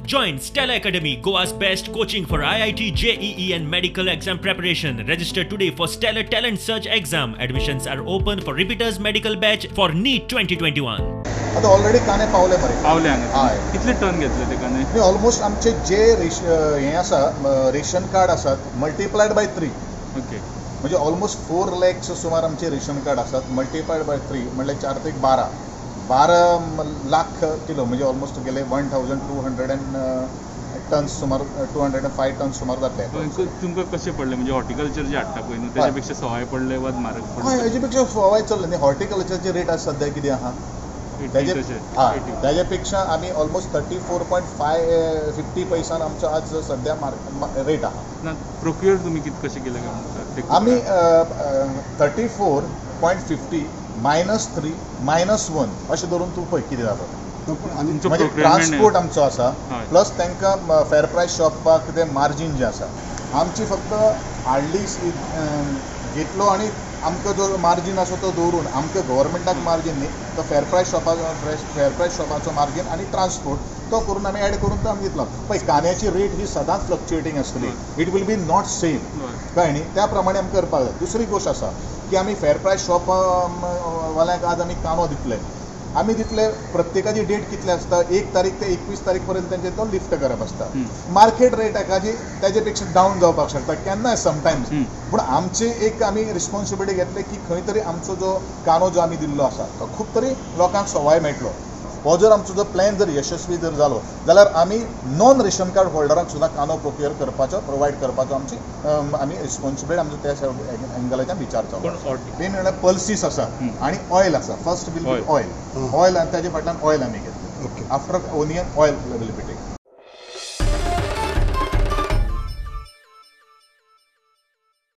Join Stellar Academy, Goa's best coaching for IIT, JEE and medical exam preparation. Register today for Stellar Talent Search exam. Admissions are open for repeaters medical batch for NEET 2021. आता already कांदे पावले मरे. पावले हांगा. हय. कितले ton घेतले ते कांदे? न्ही, ऑलमोस्ट आमचे जे हें आसा, रेशन कार्ड आसात, मल्टिप्लायड बाय 3. म्हणजे ऑलमोस्ट 4 लॅक्स सुमार आमचे रेशन कार्ड आसात, मल्टिप्लायड बाय 3 म्हणल्यार 4 त्रिक 12, 12 लाख किलो, म्हणजे ऑलमोस्ट गेले 1200 टन्स सुमार, 205 टन्स सुमार जातले. तुमकां कशें पडलें? म्हणजे हॉर्टिकल्चर जे हाडटा पळय न्हू, तेज्या पेक्षा सवाय पडलें वा म्हारग हय, पडलें? हेजे पेक्षा सवाय चल्लें न्ही. हॉर्टिकल्चरचे रेट आसा सद्या कितें आहा, ताजे पेक्षा आमी ऑलमोस्ट 34.5 50 पैसान आमचो आज सद्या रेट आहा. ना, प्रोक्युअर तुमी कित कशें केलें काय म्हणटा? आमी 34.50 मायनस 3 मायनस 1 अशें धरून तूं पळय कितें जाता. तुमचो म्हणजे procurement transport आमचो आसा, प्लस तांकां फेर प्रायस शॉपाक ते मार्जीन जें आसा, आमची फक्त हाडली घेतलो आनी आमकां जो मार्जीन आसा तो दवरून, आमकां गव्हर्मेंटाक मार्जीन न्ही, तो फेर प्रायस शॉपा, फेर प्रायस शॉपाचो मार्जीन आनी ट्रान्सपोर्ट तो करून आमी एड करून तो आमी दितलो. पळय, कांद्याची रेट ही सदांच फ्लक्च्युएटींग आसतली, it will be not same, कळ्ळें न्ही? त्या प्रमाणे आमी करपाक जाय. दुसरी गोश्ट आसा की आमी फेर प्रायस शॉप वाल्यांक आज आमी कांदो दितले, आमी दितले, प्रत्येकाची डेट कितले आसता, 1 तारीख ते 21 तारीख पर्यंत तेंचे तो लिफ्ट करप आसता. मार्केट रेट एकाची तेजे पेक्षा डावन जावपाक शकता केन्नाय समटायम्स, पूण आमची एक आमी रिस्पॉन्सिबिलिटी घेतले की खंय तरी आमचो जो कांदो जो आमी दिल्लो आसा तो खूब तरी लोकांक सवाय मेळटलो. हो जर आमचो जो प्लॅन जर यशस्वी जर जालो जाल्यार आमी नॉन रेशन कार्ड होल्डरांक सुद्दां कांदो प्रोक्युअर करपाचो, प्रोवायड करपाचो आमची आमी रिस्पॉन्सिबिलिटी आमचो त्या एंगलाच्यान विचार चालू आसा. मेन म्हणल्यार पल्सीस आसा आनी ऑयल आसा. First will be oil, oil आनी ताजे फाटल्यान ऑयल आमी घेतले. After onion oil will be taken.